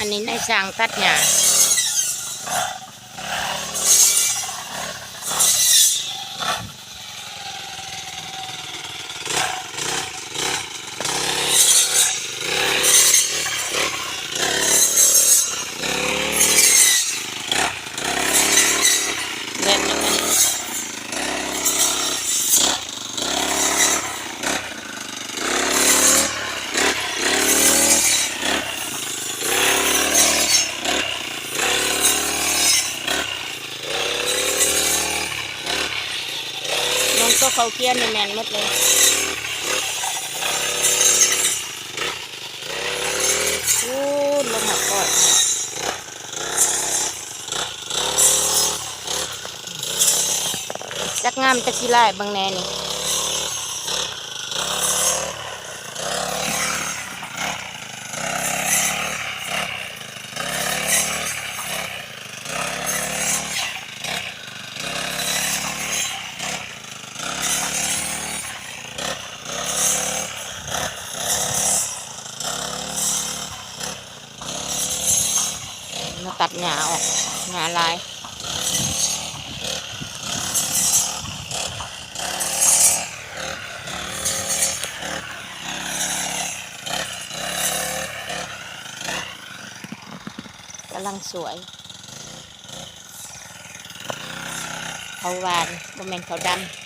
ອັນນີ້ນາຍຊ່າງຕັດຫຍ້າ. ແມ່ນ ລົງໂຕເຂົ້າກຽນນີ້ແມ່ນໝົດເລີຍ. ໂອ້ ລົງມາກອດ ຈັກງາມຈັກຂີ້ຮ້າຍເບິ່ງແດ່ນີ້. ມາຕັດຫຍ້າອອກ ຫຍ້າຫຼາຍ. ກຳລັງສວຍ ເຂົ້າຫວານ ບໍ່ແມ່ນເຂົ້າດຳ.